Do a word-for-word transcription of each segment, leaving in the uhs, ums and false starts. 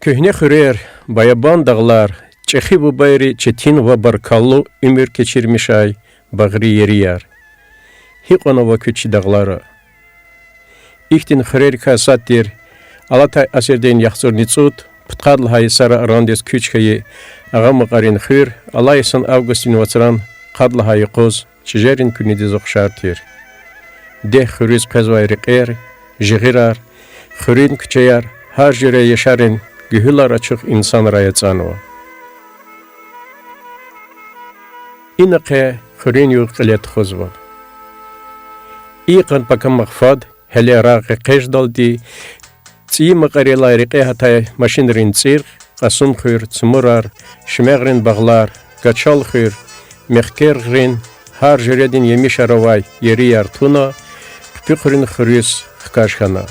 Куьгьне хуьрер, баябан дагълар, чӀехи бубайри четин ва баркаллу уьмуьр кечирмишай багъри ерияр. Гьикьван ава куь чи дагълара? Ихьтин хуьрерикай сад тир алатай асирдин яхцӀурни цӀуд, пудкъад лагьай йисара арандиз куьч хьайи Агъа Макьарин хуьр, алай йисан августдин вацран къад лагьай юкъуз чӀижерин куьнидиз ухшар тир. Дегь хуьруьз къвезвай рекьер, жигъирар, хуьруьн куьчеяр гьар жуьре яшарин гуьгьуьлар ачух инсанрай ацӀанва. Ина къе хуьруьн югъ кьиле тухузва. Икьван пакамахъ фад, гьеле рагъ экъечӀдалди, ЦӀийи Макьарилай рекье гьатай машинрин цӀиргъ, Кьасумхуьр, Цумурар, Шемягърин багълар, Гачалхуьр, Мехкергърин, гьар жуьредин емишар авай ерияр туна, Хъуьпуьхуьрин хуьруьз хкаж хьана.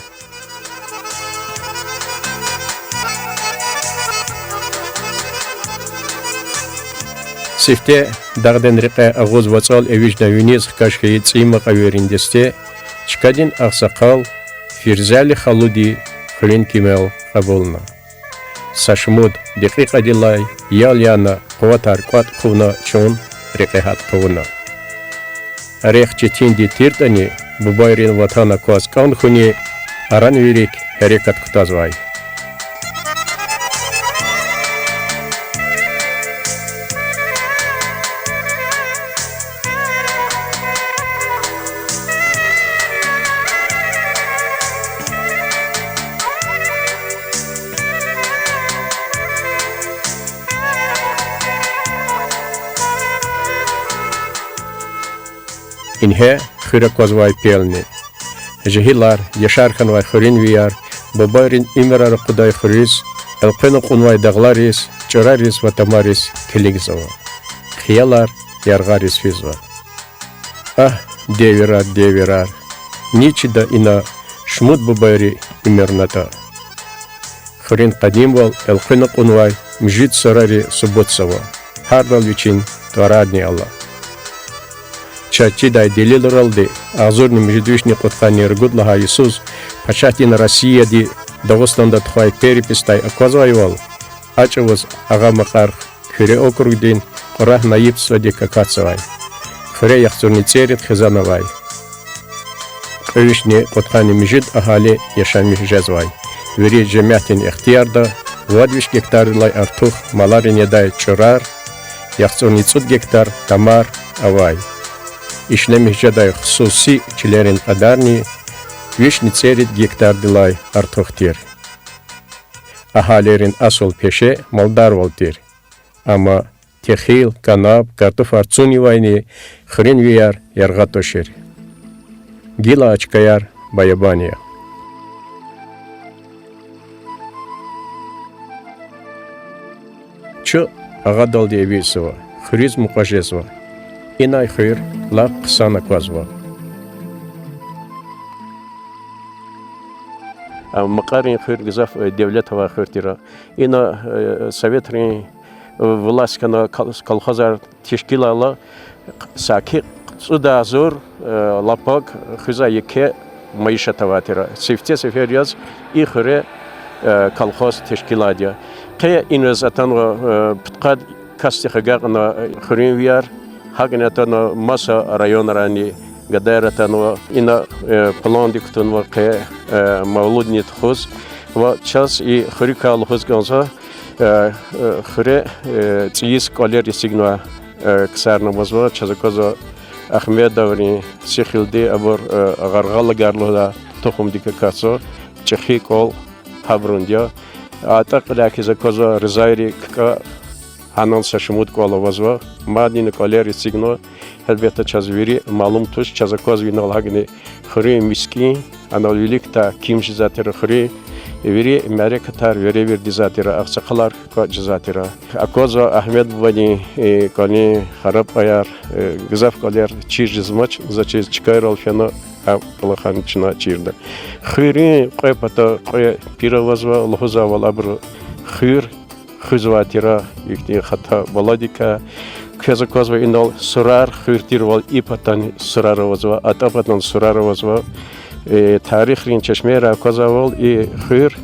Сифте дагъдин рекье агъуз вацӀал эвичӀна виниз хкаж хьайи ЦӀийи Макьавийрин десте чкадин агъсакъал Фирзали халуди хуьруьн кимел кьабулна. Са шумуд декьикьадилай ял яна, къуватар кӀватӀ хъувуна чун рекье гьат хъувуна. Рехъ четинди тиртӀани, бубайрин ватан акваз кӀан хьуни, аранвийрик гьерекат кутазвай. Ингье хуьр аквазвай пелни. Жегьилар, яшар хьанвай хуьруьнвияр бубайрин уьмуьрар акъудай хуьруьз, элкъвена кьунвай дагълариз, чӀурариз ва тамариз килигзава. Хиялар яргъариз физва. Агь, девирар, девирар! Ни чида ина шумуд бубайри уьмуьрнатӀа? Хуьруьн къадимвал элкъвена кьунвай муьжуьд сурари субутзава, гьардал вичин тӀварарни ала. Чаз чидай делилралди, агъзурни муьжуьд вишни кьудкъанни ругуд лагьай йисуз пачагьдин Россияди Дагъустанда тухвай переписдай аквазвайвал, а чӀавуз Агъа Макьар хуьре округдин Кьурагь наибстводик акатзавай. Хуьре яхцӀурни цӀерид хизан авай. Кьве вишни кьудкъанни муьжуьд агьали яшамиш жезвай. Вири жемятдин ихтиярда вад виш гектардилай артух маларин ядай чӀурар, яхцӀурни цӀуд гектар тамар авай. Ишлемиш жедай хсуси чилерин кьадарни вишни цӀерид гектардилай артух тир. Агьалийрин асул пеше малдарвал тир. Амма техил, канаб, картуфар цунивайни хуьруьнвияр яргъа тушир. Гила а чкаяр баябан я. Чу агъадалди эвичӀзава, хуьруьз мукьва жезва. Инай хуьр лап хъсан аквазва. А Макьарин хуьр гзаф, э, девлет авай хуьр тира. Ина, э, советрин, э, власть хьана кол-, колхозар тешкилайла, саки цӀуд агъзур, э, лапаг хуьзвай еке майишат авай тира. Сифте сефер яз и хуьре, э, колхоз тешкилайди я. Къе иниз атанва, э, пудкъад касдихъ агакьна, э, хуьруьнвияр, гьакӀни атана маса районрани гадаяр атанва, ина, э, пландик кутунва къе, э, мавлудни тухуз. Ва чаз и хуьруькай лугьуз кӀанзава, э, э, хуьре, э, цӀийиз кӀвалер эцигнавай, э, ксарни амазва, чаз аквазва Ахмедоврин сихилди, абур, э, Гъаргъалагар лугьудай тухумдик акатзава, чӀехи кӀвал гьабурунди я. АтӀа кьиляй хьиз аквазва Ризайри ккӀа, гьанал са шумуд кӀвал авазва, мадни кӀвалер эцигнава. Гьелбетда, чаз вири малум туш, чаз аквазва инал гьакӀни хуьруьн мискӀин, анал виликдай ким жезвай тир хуьруьн, вири мярекатар веревирдизвай тир, агъсакъалар кӀватӀ жезвай тир. Аквазва Агьмед бубадин, э, кӀвалин хараб паяр, э, гзаф кӀвалер чир жезмач, заз чиз чкайрал фена, а кӀвалахар чна чирда. Хуьруьн кьве пата кьве пир авазва, лугьузвайвал, абуру хуьр хуьзвай тир ихьтин хата баладикай. Квез аквазва, инал сурар хуьр тирвал, и патани сурар авазва, атӀа патани сурар авазва. Э, тарихдин чешмейрай аквазвайвал, и хуьр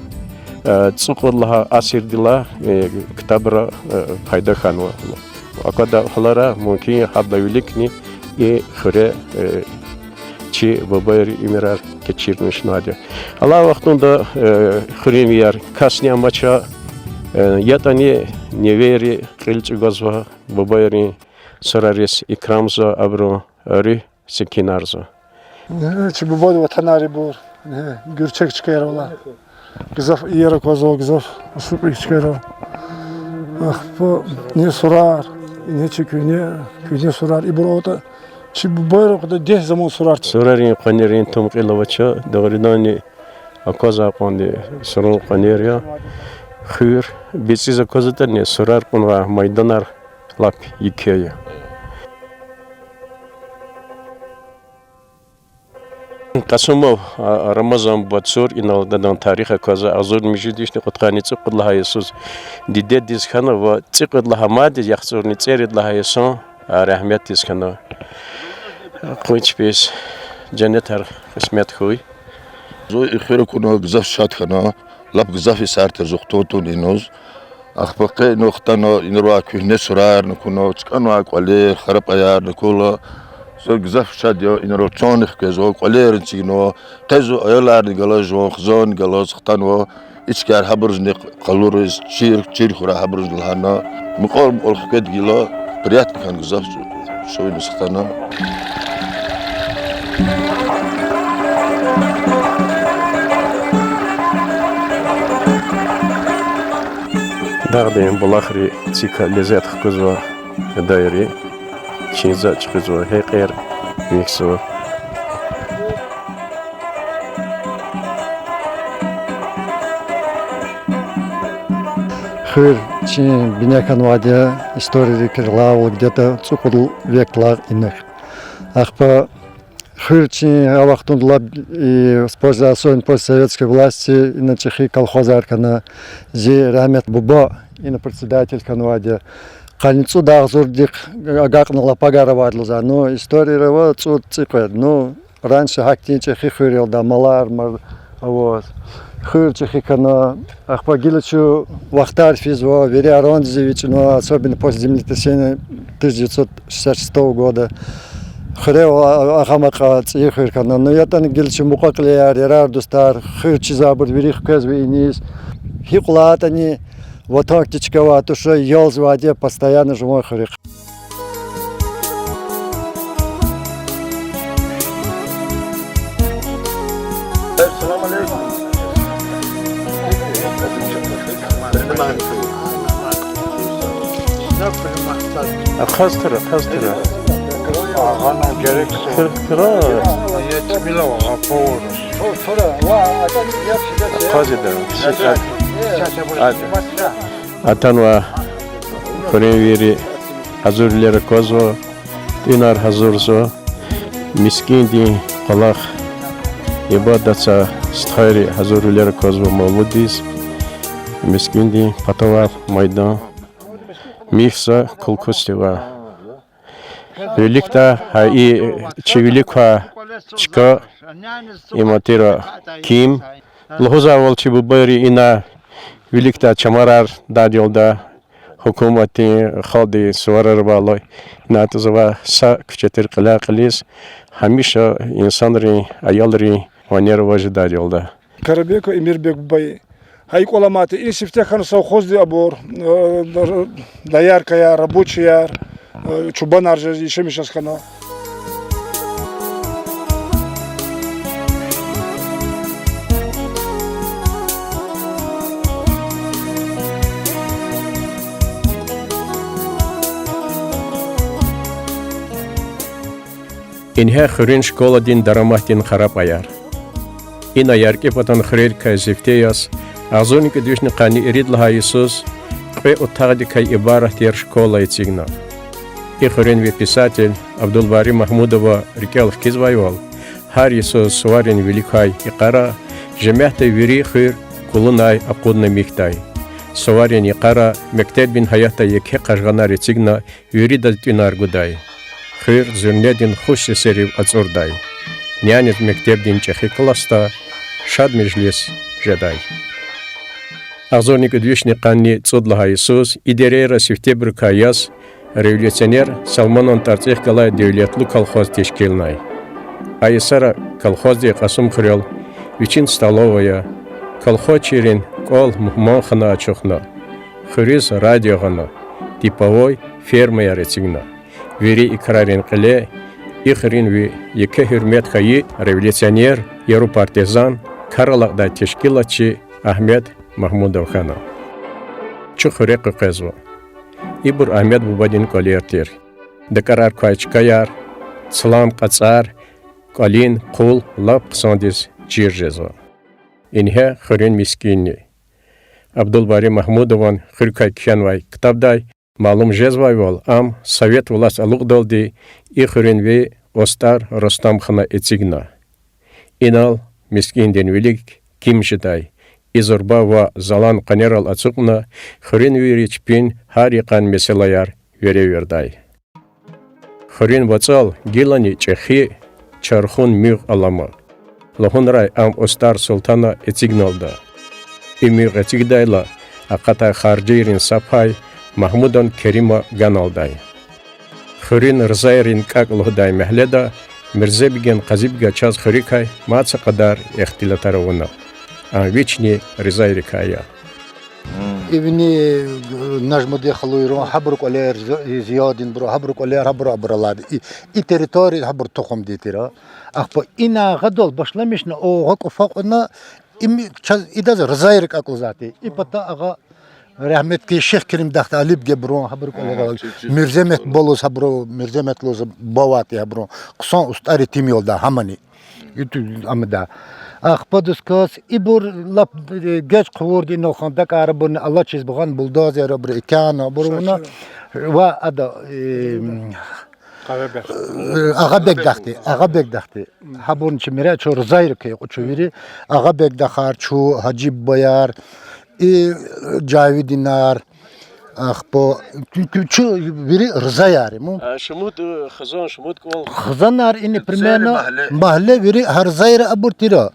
Э, цӀикьвед лагьай асирдилай, э, ктабра, э, пайда хьанва. Аквадай гьаларай мумкин я гьадалай виликни и хуьре, э, чи бубайрин уьмуьрар кечирмишнавайди. Алай вахтунда, э, хуьруьнвияр касни амача, э, ятӀани невейри кьил чӀугвазва, бубайрин сурариз икрамзава, абурун руьгь секинарзава. Э, чи бубайрин ватанар ибур, э, гуьрчег чкаяр ава. Гзаф иер аквазва, гзаф устӀуй чкаяр ава. Ахпа, э, сурар, ингье чи куьгьне, куьгьне сурар, ибур аватӀа, чи бубайрин къведа дегь заман сурар. Сурарин къванерин тум кьил авач, дугъриданни аквазвай кьванди сурун къванер я. Хуьр бицӀиз аквазватӀани, сурар кьунвай майданар лап еке я. Кьасумов, а, Рамазан буба цур, инал адан тарих аквазва, агъзурни вижедишни кьудкъанни цӀикьвед лагьай йисуз дидедиз хьана ва цӀикьвед лагьай майдиз яхцӀурни цӀерид лагьай йисан, а, рагьметдиз хьана. Къуй чпиз женнетар къисмет хьуй. Зун и хуьр акуна гзаф шад хьана, лап гзаф йисар тир зун хтун-хтун иниз. Ахпа къе инал хтана, инал авай куьгьне сурарни акуна, чкӀанвай кӀвалер, харапӀаярни акуна. Зун гзаф шад я, инал чанни хквезва, кӀвалерни эцигнава, къе зун аяларни галаз жуван, хизанни галаз хтанва, и чкаяр гьабурузни къалуриз, чир, чир хьурай гьабурузни лагьана. Мукьвал-мукьвал хкведи гила, приятно хьана гзаф, чун иниз хтана. Дагъдин булахри цика лезет хкузва, дайри чинза чуьхуьзва, гьекьер михьзава. Хуьр чи бине хьанвайди я, история рикӀел алайвал, где-то цӀукьуд векдилай инихъ. Ахпа хуьр чи а вахтунда лап, и, после, особенно после советской власти, ина чӀехи колхозар хьана, зи рагьмет буба ина председатель хьанвайди я. Къанни цӀуд агъзурдихъ агакьна лапагар авайди лугьузва. Ну, историяра ава цӀуд, цӀикьвед. Ну, раньше гьахьтин чӀехи хуьр я лугьуда, малар, мар аваз. Хуьр чӀехи хьана, ахпа гила чун вахтар физва, вири арандиз эвичӀнава, особенно после землетрясения тысяча девятьсот шестьдесят шестого года. Хуьре агъам акьван цӀийи хуьр хьана. Ну, ятӀани гила чун мукьва-кьилияр, ярар-дустар, хуьр чизвайбур вири хквезва иниз. Гьикьван ятӀани ватан кичӀе авай туш, ялзавайди я постоянно жуван хуьруьхъ. Ахъаз тура, ахъаз тура. Агъана герек. Хир, хира. Ахъаз ида. Атанва хуьруьнвийри, гьазурвилер аквазва, тӀуьнар гьазурзава, мискӀиндин кӀвалах, ибадатзавай стхайри гьазурвилер аквазва мавлуддиз, мискӀиндин патавай майдан михьзава кулкусдивай. Виликдай гьа и чи вилик квай чка, им тир ким. Лугьузвайвал, чи бубайри ина виликдай чамарар дадалда, гьукуматдин, халкьдин суварар авайла, ина атӀузвай са куьче тир кьиляй-кьилиз, гьамиша инсанрин, аялрин ванер аваз жедайдалда. Карабеков Эмирбек бубайди. Гьа и кӀвал амайди, и сифте хьана совхозди абур, э, дояркаяр, рабочияр, э, чубанар жез, яшамиш жез хьана. Ингье хуьруьн школадин дараматдин харапӀаяр. Ина ЯркӀи-Патан хуьрерикай сифте яз, агъзурни кӀуьд вишни къанни ирид лагьай йисуз, кьве утахдикай ибарат тир школа эцигна. И хуьруьнви писатель Абдулбари Магьмудова рикӀел хкизвайвал, гьар йисуз суварин вилик квай йикъара жемятда вири хуьр кулунай акъудна михьдай. Суварин йикъара мектебдин гьаятда еке къажгъанар эцигна виридаз тӀуьнар гудай. Хуьр зуьрнедин хуш сесерив ацӀурдай. Няниз мектебдин чӀехи классда шад межлис жедай. Агъзурни кӀуьд вишни къанни цӀуд лагьай йисуз и дерейра сифтебурукай яз революционер Салманан тӀварцӀихъ галай девлетлу колхоз тешкилнай. А йисара колхоздин Кьасумхуьрел вичин столовая, колхозчийрин кӀвал-мугьманхана ачухна, хуьруьз радио гъана, типовой фермаяр эцигна. Вири и крарин кьиле и хуьруьнви еке гьуьрмет хьайи революционер, яру партизан, кар алакьдай тешкилатчи Агьмед Магьмудов хьана. Чун хуьре къекъвезва. Ибур Агьмед бубадин кӀвалер тир. ДакӀарар квай чкаяр, цлан кьацӀар, кӀвалин къул лап хъсандиз чир жезва. Ингье хуьруьн мискӀинни. Абдулбари Магьмудован хуьркай кхьенвай ктабдай малум жезвайвал, ам совет власть алукьдалди и хуьруьнви Остар Рустамхана эцигна. Инал мискӀиндин вилик ким жедай, и зурба ваъ, залан къванерал ацукьна, хуьруьнвийри чпин гьар йикъан месэлаяр веревирдай. Хуьруьн вацӀал гилани чӀехи чархун муьгъ алама. Лугьунрай, ам Остар Султана эцигналда. И муьгъ эцигдайла, акъатай харжийрин са пай Магьмудан Керима ганалдай. Хуьруьн Рзайрин кӀакӀ лугьудай мягьледа Мирзебеган Къазибега чаз хуьруькай мад са кьадар ихтилатар авуна. Ам вични Рзайрикай я. Ивни, э, Нажмудин халуйрин, гьабурун кӀвалер, Зи-, Зиядинбурун, гьабурун кӀвалер, гьабуру абур алайди. И, и территория гьабурун тухумдин тир. Ахпа ина агъадал башламишна, о агъа кӀуфакьна, им чаз идаз Рзайри кӀакӀ лугьузвайди. И пата агъа рагьметлу Шихкеримдахъди Алибегбурун, гьабурун кӀвалер, Мирземет балуз гьабуру, Мирземет лугьуз бавайди гьабурун, хъсан устӀар итим ялда гьамани. Иту амда. Ахпа дускас ибур лап, э, геж хъувурди инал хандакӀарбурни алачиз бугъан бульдозерабур, экяна абур вуна. Ва ада, э, Агъабегдахъди, Агъабегдахъди. Гьабурни чи мира, чун Рзайрикай я, кьве чун вири. Агъабегдахар, чун, Гьажибубаяр, и, э, Жавидинар, ахпа, чу, чу, чу вири Рзаяр я, му? А, шумуд, э, хизан, шумуд кӀвал? Хизанар ини примерно, магьле вири гьа Рзайри абур тир.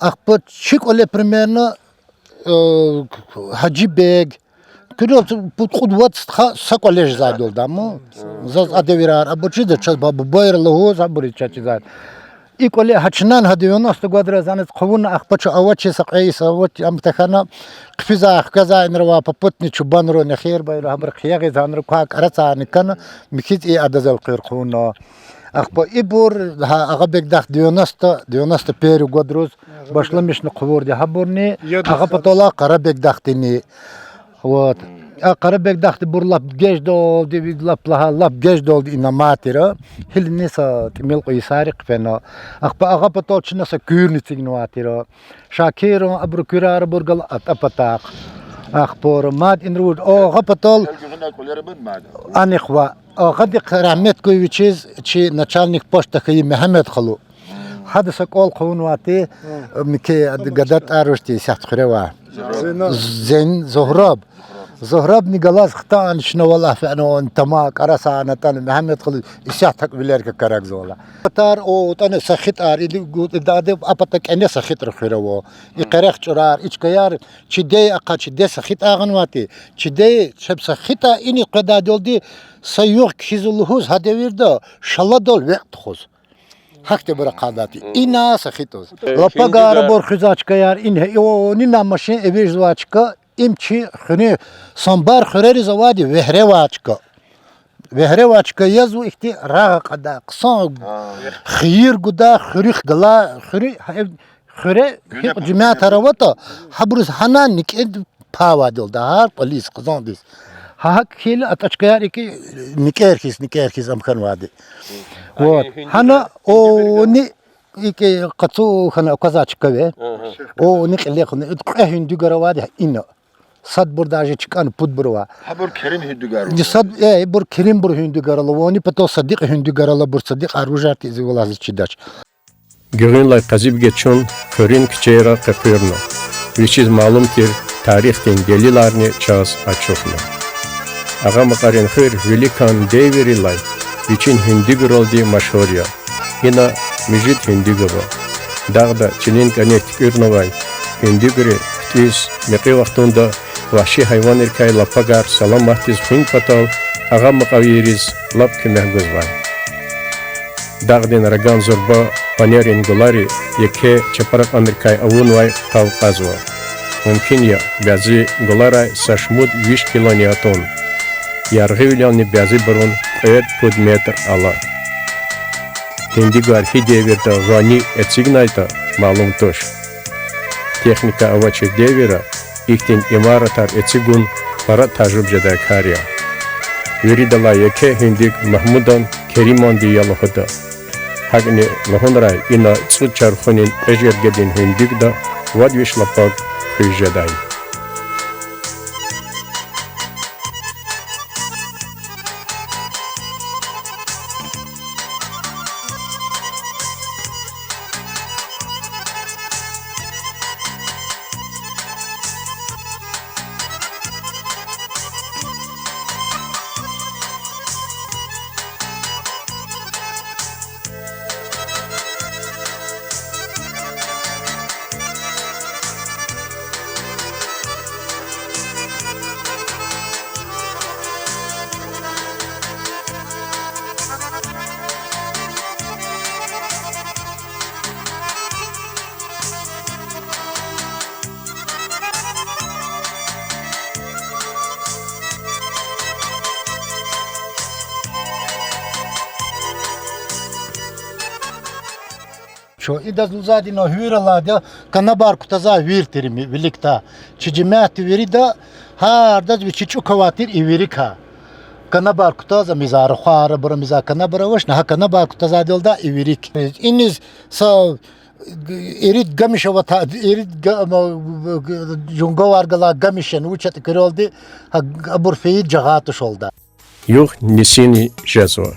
Ахпа чи кӀвале примерно, э, Гьажибег, куьрел пуд-кьуд-вад стха са кӀвале жезвайдалда, му? Заз а девирар абур чида, чаз ба-, бубайра лугьуз, абур чаз чизвайди. И кӀвале гьа чнани гьа девяносто годра зани хъувуна, ахпа чун авачиз са кьве йис авач, ам тахьана, хъфизвай, хквезвай инра ва попутни чубанру, нехирбайру, гьабур хъиягъиз гьанра квай кӀарацарни кана, михьиз и адаз элкъуьр хъувуна. Ахпа ибур гьа Агъабегдахъ девяносто, девяносто первый годруз башламишна хъувурди гьабурни, агъа патала Къарабегдахдини. Вот. А Къарабегдахдибур лап геждалди, лап лагьай, лап геждалди ина мад тир. Гьилини са тӀимил-кьве йисари хъфена. Ахпа агъа патал чна са куьрни эцигнавай тир. Шакиран абурун куьрар абур гала атӀа патахъ. Ахпа мад инра вуж, о, агъа патал анихъ ва агъадихъ рагьмет гуй вичиз чи начальник почта хьайи Мегьамед халу. Гьада са кӀвал хъувунвайди, муькуь гада тӀвар рушди, исятда хуьре авай. Зен-, Зугьраб. Зугьрабни галаз хтана чна, валлагь, фена ван тамай кӀарасарни атӀана, Мегьамед халу, исятда гьакӀ вилерикай карагзава. Патар, о, атӀана сахитӀар, иди гу-, идади а пата кӀане сахитӀри хуьре ава. И къерех чӀурар, и чкаяр, чи диде ахъа, чи диде сахитӀар гъанвайди, чи диде чеб сахитӀар ини къведайдалди са югъ кхьизва лугьуз гьа девирда шаладал векь тухуз. Гьахьтинбур ахъайдайди. Ина сахитӀуз. Лапагар абур хуьзвай чкаяр, ингье, о, нина машин эвичӀзавай чка, им чи хуьруьн Самбар хуьрериз авайди вегьре авай чка. Вегьре авай чка язва, ихьтин рагъ акьадай, хъсан хийир гудай, хуьруьхъ галай, хуьруь, хуьре гьикьван жемятар аватӀа, гьабуруз гьана никӀе пай авайдалда, гьар кӀвализ, хизандиз. Гьа гьакӀ хьайила атӀа чкаяр икӀ никӀер хьиз, никӀер хьиз ам хьанвайди. Вот. Гьана, о, ни, икӀ къацу хьана аквазвай чка я. О, ни кьиле хьана, кьве гьуьндуьгар авайди ина. Садбур даже чкани пудбур ава. Гьабур Керим гьуьндуьгар ала. Сад, э, ибур Керимбур гьуьндуьгар ала, вани патал Садикь гьуьндуьгар ала, абур Садикьар вужар тир, зи валлагь заз чидач. Гуьгъуьнлай Къазибеге чун хуьруьн куьчейра къекъуьрна. Вичиз малум тир тарихдин делиларни чаз ачухна. Агъа Макьарин хуьр виликан девирдилай вичин гьуьндуьгралди машгьур я. Ина муьжуьд гьуьндуьг ава. Дагъда чилин кӀане туькӀуьрнавай гьуьндуьгри уьз, мекьи вахтунда вагьши гьайванрикай лапагар саламатдиз хуьн патал агъа макьавийриз лап куьмек гузвай. Дагъдин раган зурба панерин гулари еке чапаракьанрикай авунвай тав кьазва. Мумкин я бязи гуларай са шумуд виш килони атун. Яргъивилелни бязибурун кьвед-пуд метр ала. Гьиндигар гьи девирда вани эцигнайтӀа, малум туш. Техника авачир девирра ихьтин имаратар эцигун пара тажуб жедай кар я. Виридалай еке гьиндиг Магьмудан Кериманди я лугьуда. ГьакӀни лугьунрай, ина цӀуд чархунин кьве жергедин гьиндигда вад виш лапаг хуьз жедай. Чун идаз лугьузвайди, ина гьуьр алайди я, канабар кутазвай вир тир им виликдай. Чи жемятди вирида, гьардаз вичи чӀук авай тир и вирикай. Канабар кутаз, ам ийизвай рухвайра, абур ам ийизвай канабар авачни, гьа канабар кутазвайди я лугьуда и вирик. Иниз са ирид гамиш аватӀа, ирид га-, ма-, жунгавар галай гамиш яни вуч ятӀа куьрелди, гьа, абур фейи жагъай туш лугьуда. Югъ нисини жезва.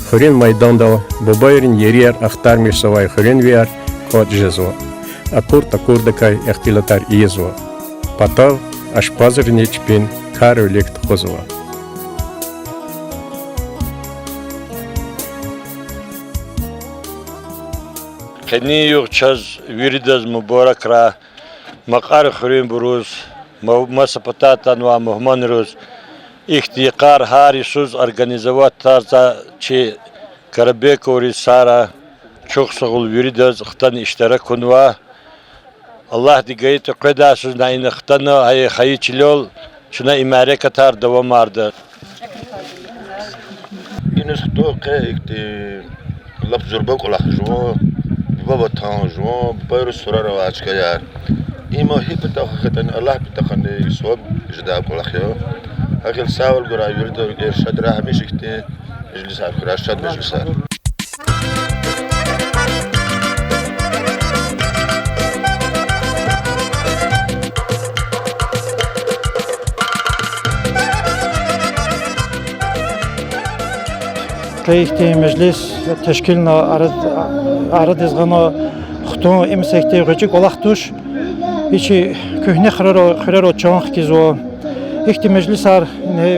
Хуьруьн майдандал бубайрин ерияр ахтармишзавай хуьруьнвияр кӀватӀ жезва. Акур-такурдакай ихтилатар ийизва. Патав ашпазрини чпин кар-вилик тухузва. Къенин югъ чаз виридаз мубаракрай, Макьар хуьруьнбуруз, ма-, маса патай атанвай мугьманриз, ихьтин йикъар гьар йисуз организовать тарзавай чи Карабековриз сара чухсагъул виридаз хтана иштирак авунвай. Аллагьди гайитӀа къведай йисуз ина хтана, гьа и хайи чилел чна и мярекатар давамарда. Иниз хтун къе ихьтин лап зурба кӀвалах жуван, буба ватан жуван, бубайрин сурар авай чкаяр. Има гьи патахъай хьайитӀани, Аллагьдин патахъай саваб жедай кӀвалах я. Гьакъил сагъвал гурай виридан, рикӀер шадрай, гьамиша ихьтин межлисар хьурай, шад межлисар. Къе ихьтин межлис тешкилна, ара-, арадиз гъана хтун, им са ихьтин гъвечӀи кӀвалах туш. Ичи куьгьне хуьрера-, хуьрерал чан хкизва. Ихьтин межлисар,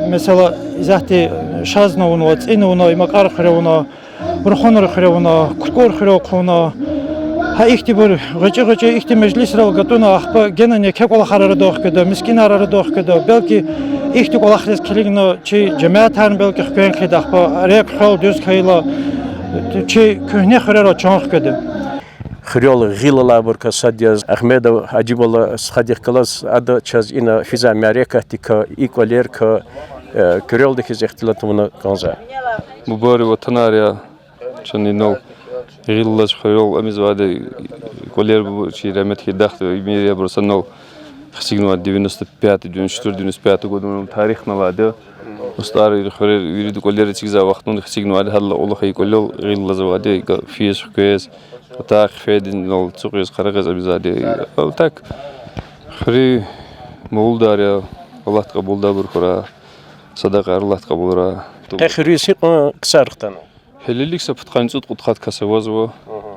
месела, исятда Шазни авуна, ЦӀини авуна, и Макьар хуьре авуна, Рухунрин хуьре авуна, КуркӀур хуьре хъувуна. Гьа ихьтинбур гъвечӀи-гъвечӀи ихьтин межлисрал гатӀунна, ахпа генани еке кӀвалахар арадай хкведа, мискӀинар арадай хкведа. Белки ихьтин кӀвалахриз килигна чи жемятарни белки хквен хъийида, ахпа рехъ-хвел дуьз хьайила, чи куьгьне хуьрерал чан хкведа. Хуьрел гъил алайбурукай сад яз Агьмедов Гьажибуллагь стхадихъ галаз ада чаз ина физвай мярекатдикай, и кӀвалерикай, э, куьрелди хьиз ихтилат авуна кӀанзава. Бубайрин ватанар я, чна инал гъил алаз хуьрел ам ийизвайди, кӀвалер бу-, чи рагьметлу дахди Эмириябур санал эцигнавай девяносто пятый, девяносто четвёртый, девяносто пятый года, тарихни алайди я. УстӀарри хуьре вирида кӀвалер эцигзавай вахтунда эцигнавайди, гьадалай кьулухъ и кӀвалел гъил алазвайди, физ-хквез, патай-хъфейдал ацукьиз, къарагъиз ам ийизвайди. А так, хуьруьн мавлудар я, Аллагьди кьабулдайбур хьурай, садакьаяр Аллагьди кьабулрай. Къе хуьруьз гьикьван ксар хтанва? Гьелелиг са пудкъанни цӀуд-кьудкъад кас авазва.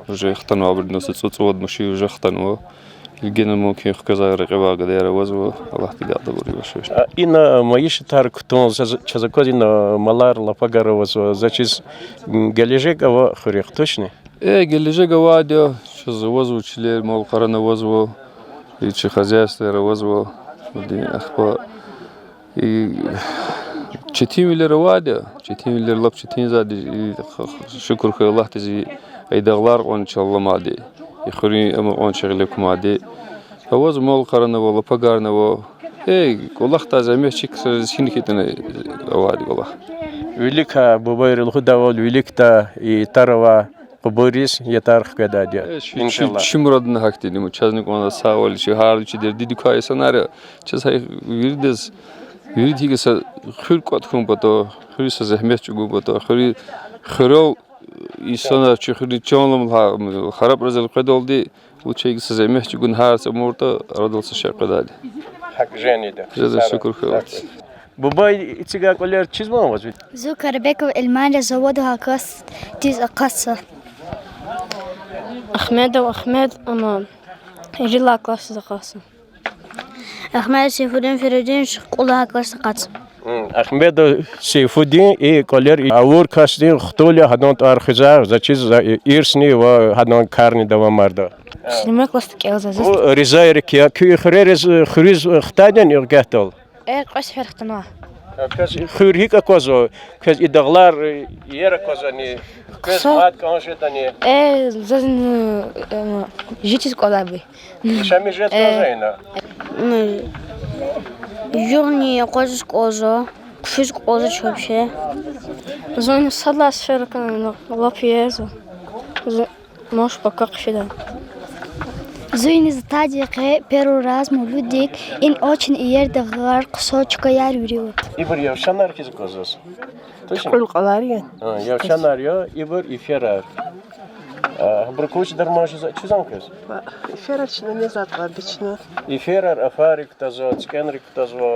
Уже хтанвайбурни са цӀу-цӀувад машин уже хтанва. Гьеле генани мумкин хквезвай рекье авай гадаяр авазва, Аллагьди гайитӀа абур иваша. А ина майишатар кутун, за-, чаз аквазва, ина малар, лапагар авазва, заз чиз, м, гележег авай хуьр я, тушни? Э, гележег авайди я, чаз авазва чилер, мал-къарани авазва. И чи хозяйствояр авазва, ахпа и четинвилер авайди я, четинвилер лап четинзавайди, и х-, х-, шукур хьуй Аллагьдиз, и дагълар кьван чал аламайди, и хуьруьн амукьун чагъ гъиле кумайди. Аваз мал-къарни ава, лапагарни ава. Э, кӀвалахдай зегьмет чиз хьиз гьина хьайитӀани авайди кӀвалах. Вилик, а, бубайри лугьудайвал, виликдай и тарава къубуриз ятар хкведайди я. Э, чи, чи, чи мурадни гьахьтин я, чазни кӀанда сагъвал, чи гьар чи дердидикай инсанар я. Чаз гьа виридаз, вирида гьикӀ са хуьр кӀватӀ хьун патал, хуьруьз са зегьмет чӀугун патал, хуьр-, хуьрел инсанар, чи хуьруьз чан ламаз, хараб разил къведалди, лучше гьикӀ са зегьмет чӀугун, гьар са муртӀа арадал са шей къведайди. ГьакӀ жени я. Жеда, шукур хьуй Аллагьдиз. Бубай, эцигай кӀвалер чизвани ваз? Зун Карабеков Эльман я, заводдин классдиз акъатзава. Ахмедов Ахмед, ам ирилай классдиз акъатзава. Ахмедов Сейфудин Феридунович, кьудлай классдиз акъатзава. Ахмедов Сейфудин, и кӀвалер авур касдин хтул я, гьадан тӀвар хуьзвай, заз чиз, ирсни ва гьадан карни давамарда. Сулейман классда кӀелзава. Риза Эрик я, куь и хуьрериз, хуьруьз хтайдани гьуьгьдал? Э, кьве сефер хтанва. Квез хуьр гьикӀ аквазва? Квез и дагълар иер аквазвани? Квез мад кӀан жедани? Э, заз, э, жи чиз кӀвале авай. Яшамиш жез кӀан жеда ина? Жугъни акъвазиз кӀанзава, хъфиз кӀанзавач вообще. Зунни сад лагьай сефер хьана, лап иерзава. Можешь пока хъфида. Зун иниз атайди я къе первый раз мавлуддик, ина очень иер дагълар, хъсан чкаяр вири ава. Ибур явшанар хьиз аквазва заз. Кьуьл кӀвалер я. А, явшанар я, ибур иферар. А, абурук вуч дарман жезва, чизвани квез? Иферар чна незатӀа бична. Иферар афарик кутазва, цикӀенрик кутазва.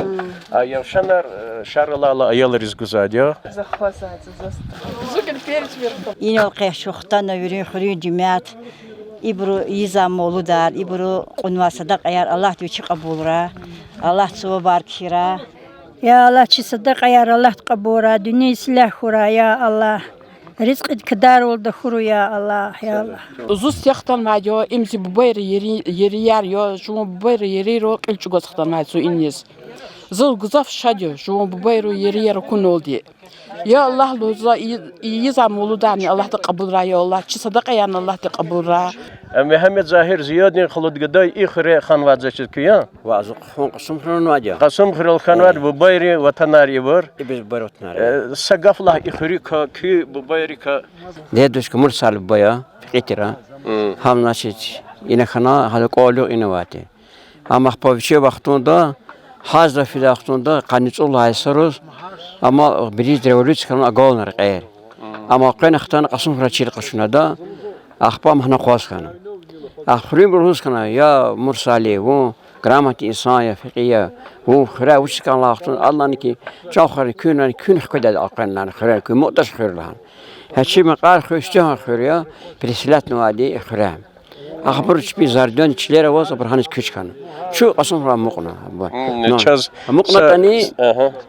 А явшанар, э, шаралайла аялриз гузвайди я. Инал къе чун хтана, вири хуьруьн жемят. Ибуру ийизвай мавлудар, ибуру кьунвай садакьаяр Аллагьди вичи кьабулрай. Аллагьди цавабар кхьирай. Я Аллагь, чи садакьаяр Аллагьди кьабулрай, дуьнья ислягь хьурай, я Аллагь. Ризкьиди кадарвал тахьурай, я Аллагь, я Аллагь. Зун сифте хтанвайди я, им зи бубайрин ери-, ерияр я, жуван бубайрин ерийрал кьил чӀугваз хтанвай зун иниз. Зун гзаф шад я жуван бубайрин ерияр акуналди. Я Аллагь, лугьузва, и-, ийизвай мавлударни Аллагьди кьабулрай, я Аллагь, чи садакьаярни Аллагьди кьабулрай. Э, Мегьамед Загьир, Зиядин халудин гада, и хуьре хьанвайди заз чиз куьн я? Ва, зун хьун Кьасумхуьрел хьанвайди я. Кьасумхуьрел хьанвайди, бубайрин ватанар ибур. Ибур бубайрин ватанар. Э, са гаф лагь и хуьруька, куь бубайрика. Дедушка Мурсалиев буба я, Фикьи тир а. Гьам, значит, ина хьана, гьада кӀвал-югъ ина авай тир. Амма ахпа вичи вахтунда, гьазда фидай вахтунда, къанни цӀуд лагьай йисариз, амма биринчи революция хьана агална рекьер. Амма къвена хтана Кьасумхуьрел чил къачуна ада, ахпа ам гьана акъваз хьана. Ахпа хуьруьнбуру лугьуз хьана: я Мурсали, вун грамотный инсан я, Фикьи я, вун хуьряй вучиз кӀан лагьай вахтунда, ада лагьана хьи, чан хуьряй куьн, лагьана, куьн хкведай элкъвена, лагьана, хуьряй, куьн муътаз хуьр, лагьана. Гьа чи Макьар хуьр, Истигьан хуьр я, переселятьнавайди и хуьряй. Ахпа абур чпин Зарданиди чилер аваз, абур гьаниз куьч хьана. Чун Кьасумхуьрел амукьна. Чаз амукьнатӀани,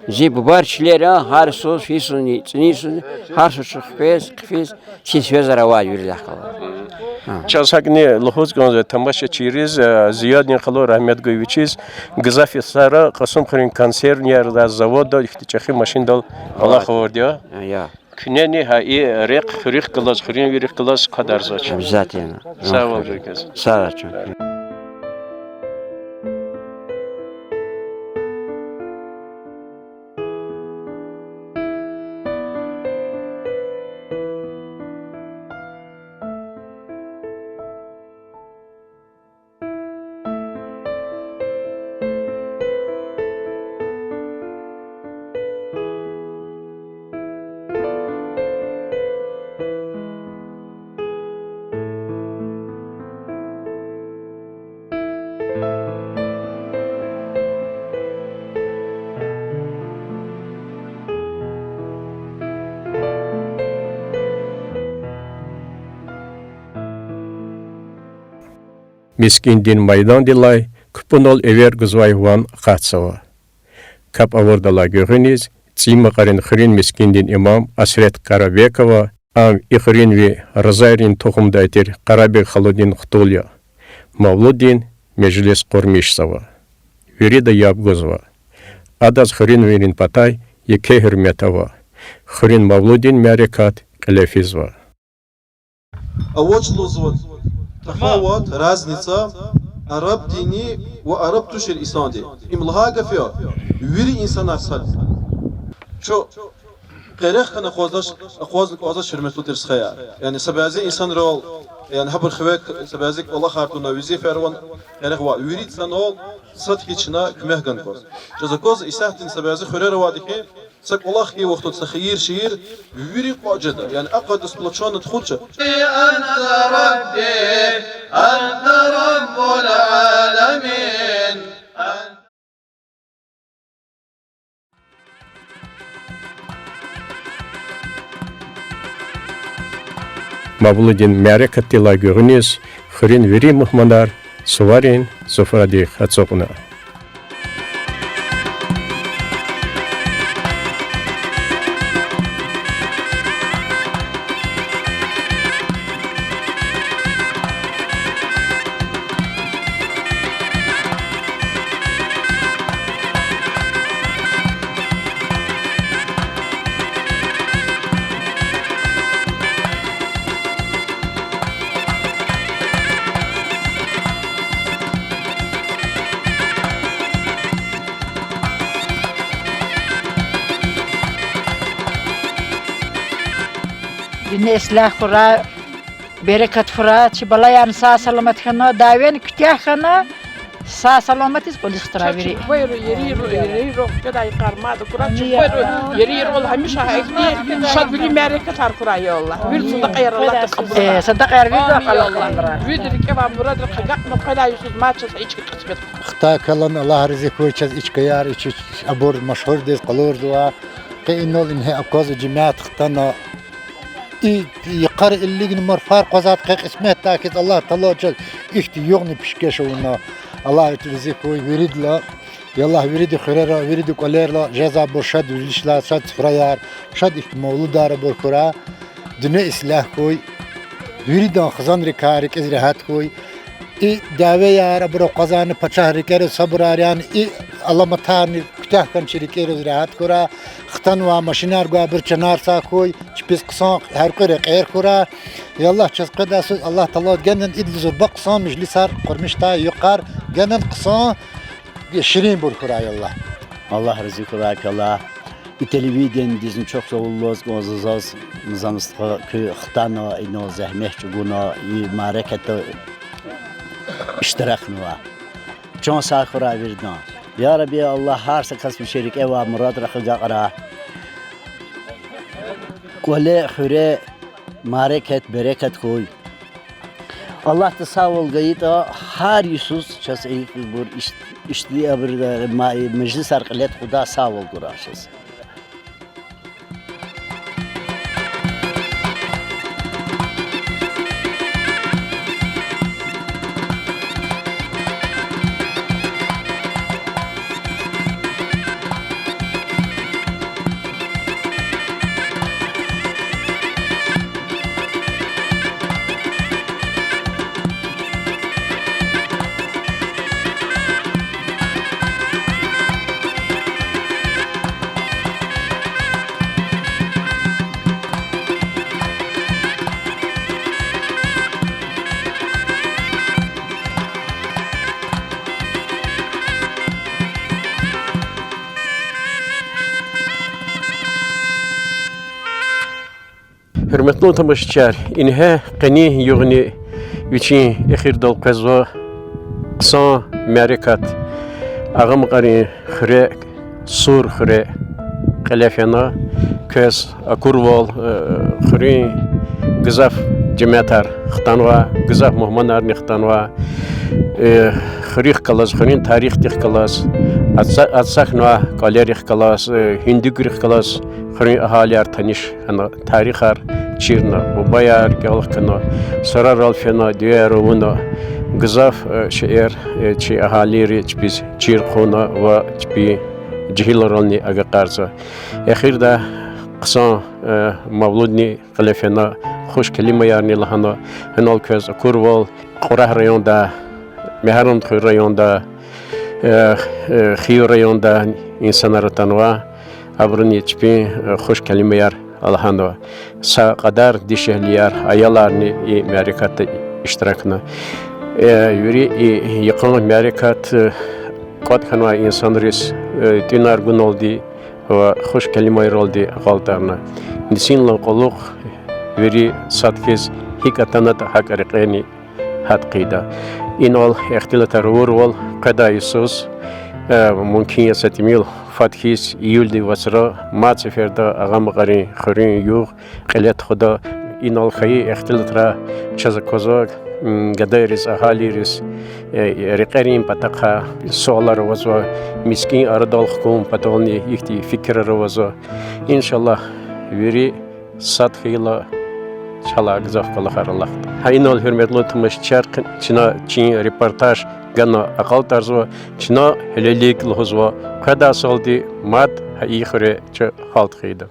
зи бубайрин чилер я, гьар йисуз, фи йисузни, цӀини йисузни, гьар йисуз чун хквез, хъфиз, чи связар авайди виридахъ галаз. Чаз гьакӀни лугьуз кӀанзава тамашачийриз, э, Зиядин халу рагьмет гуй вичиз, гзаф йисара Кьасумхуьруьн консервный заводда ихьтин чӀехи машиндал кӀвалах авурди я. Куьнени гьа и рехъ хуьруьхъ галаз, хуьруьнвийрихъ галаз квадарзавач. Обязательно. Сагъвал хьуй квез. Сагъ хьуй. Мискӏиндин майдандилай купӏунал эвер гузвай ван акъатзава. Капӏ авурдалай гуьгъуьниз ЦӀийи Макьарин хуьруьн мискӏиндин имам Асрет Къарабекова, ам и хуьруьнви Разайрин тухумдай тир Къарабек халудин хтул я. Мавлуддин межлис къурмишзава. Вирида яб гузва. Адаз хуьруьнвийрин патай еке гьуьрмет ава. Хуьруьн мавлудин мярекат кьиле физва. Авач лугьузва тафават, разница арабдини ва араб тушир инсанди. Им лагьай гаф я, вири инсанар сад. Чун къерех хьана акъваздач, акъвазна кӀанзавач, гьуьрметлу тир стхаяр. Яни са бязи инсанрал, яни гьабур хиве, са бязи кӀвалахар тавуна, везифаяр авуна къерех ва вири инсанал сад хьиз чна куьмек гана кӀанзава. Чаз аквазва исятда са бязи хуьрера авайди хьи, са кӀвалах хьайи вахтунда, са хийир-шийир, вири кӀватӀ жеда. Яни акъатда сплочённо тухуз ча. أنت ربي، أنت رب العالمين. Мавлудин мярекатдилай гуьгъуьниз хуьруьн вири мугьманар суварин суфрадихъ ацукьна. Дуьнья ислягь хьурай, берекат хьурай, чи балаярни сагъ-саламат хьана, дявени куьтягь хьана, сагъ-саламатдиз кӀвализ хтара вири. Чеб вайру, ерийру, ерийру, кведай йикъар мад акурай, чеб вайру, ерийрал гьамиша гьа ихьтин шадвилин мярекатар хьурай, я Аллагь. Вири садакьаяр Аллагьди кьабулрай. Э, садакьаяр вири Амин, я Аллагь. Кьабулрай. Виридаз рикӀе авай мурадрихъ агакьна, кведай йисуз мад чаз и чка кьисмет. Хтай калан Аллагь рази хьуй чаз и чкаяр, и чи абур машгьурдиз къалурзава. Къе инал ингье аквазва жемят хтана. И йикъара илигна марфар къвазад къе кьисметдай хьиз Аллагь Таала чаз ихьтин югъни пишкеш авуна. Аллагь рази хьуй виридалай. Я Аллагь, вирида хуьрера, вирида кӀвалерла жезвайбур шад вилишлар, шад суфраяр, шад ихьтин мавлудар абур хьурай. Дуьнья ислягь хьуй. Виридан хизанрикай рикӀиз регьят хьуй. И дявеяр абур акъвазайни пачагь рикӀериз сабурар яни, и аламатарни куьтягь хьана чи рикӀериз регьят хьурай. Хтанвай машинар гвайбур чанар сагъ хьуй, чпиз хъсан гьяркьуь рекьер хьурай. Я Аллагь, чаз къведай йисуз Аллагь Таалади генани идалай зурба хъсан межлисар къурмишдай юкъар, генани хъсан ширинбур хьурай, я Аллагь. Аллагь рази хьурай калай. И телевиденидизни чухсагъул лугьуз кӀанзава заз, зан стха, куь хтана, инал зегьмет чӀугуна, и мярекатда иштиракнава. Чан сагъ хьурай виридан. Я Рабби Аллагь, гьар са кас вичин рикӀе авай мурадрихъ агакьрай. КӀвале, хуьре мярекат, берекат хьуй. Аллагьди сагъвал гайитӀа, гьар йисуз чаз ибур ишт-, ишт-, абур, ма-, межлисар кьиле тухудай сагъвал гурай чаз. Гьуьрметлу тамашачияр, ингье къенин югъни вичин эхирдал къвезва. Хъсан мярекат Агъамакьарин хуьре, Сур хуьре кьиле фена. Квез акурвал, э, хуьруьн гзаф жемятар хтанва, гзаф мугьманарни хтанва. Э, хуьруьхъ галаз, хуьруьн тарихдихъ галаз, ацӀа-, ацӀахьнавай кӀвалерихъ галаз, э, гьуьндуьгрихъ галаз хуьруьн агьалияр таниш хьана, тарихар чирна, бубаяр кӀел хкана, сурарал фена, дуьаяр авуна, гзаф, э, шейэр, э, чи агьалийри чпиз чир хъувуна ва чпин жегьилрални агакьарзава. Эхирда хъсан, э, мавлудни кьиле фена, хуш келимаярни лагьана, гьанал квез акурвал Кьурагь районда Мегьарамдхуьр районда, э, э, Хив районда инсанар атанва, абуруни чпин, э, хуш келимаяр лагьанва. Са кьадар дишегьлияр, аяларни и мярекатда иштиракна. Э, вири и йикъан мярекат, э, кӀватӀ хьанвай инсанриз, э, тӀуьнар гуналди ва хуш келимайралди акьалтӀарна. Нисинлай кьулухъ вири сад хьиз гьикӀ атанатӀа, гьакӀ рекьени гьат хъийида. Инал ихтилатар авурвал къведай йисуз, э, мумкин я са тӀимил фад хьиз июлдин вацра мад сеферда Агъа Макьарин хуьруьн югъ кьиле тухуда. Инал хьайи ихтилатра чаз аквазва, м, гадайриз, агьалийриз, э, рекьерин патахъай суалар авазва, мискӀин арадал хкун патални ихьтин фикирар авазва. Иншаллагь, вири сад хьайила чалай гзаф кӀвалахар алахъда. Гьа инал, гьуьрметлу тамашачияр, чна чи репортаж гана акьалтӀарзава, чна гьелелиг лугьузва, къведай йисалди мад гьа и хуьре чун гьалт хъийида.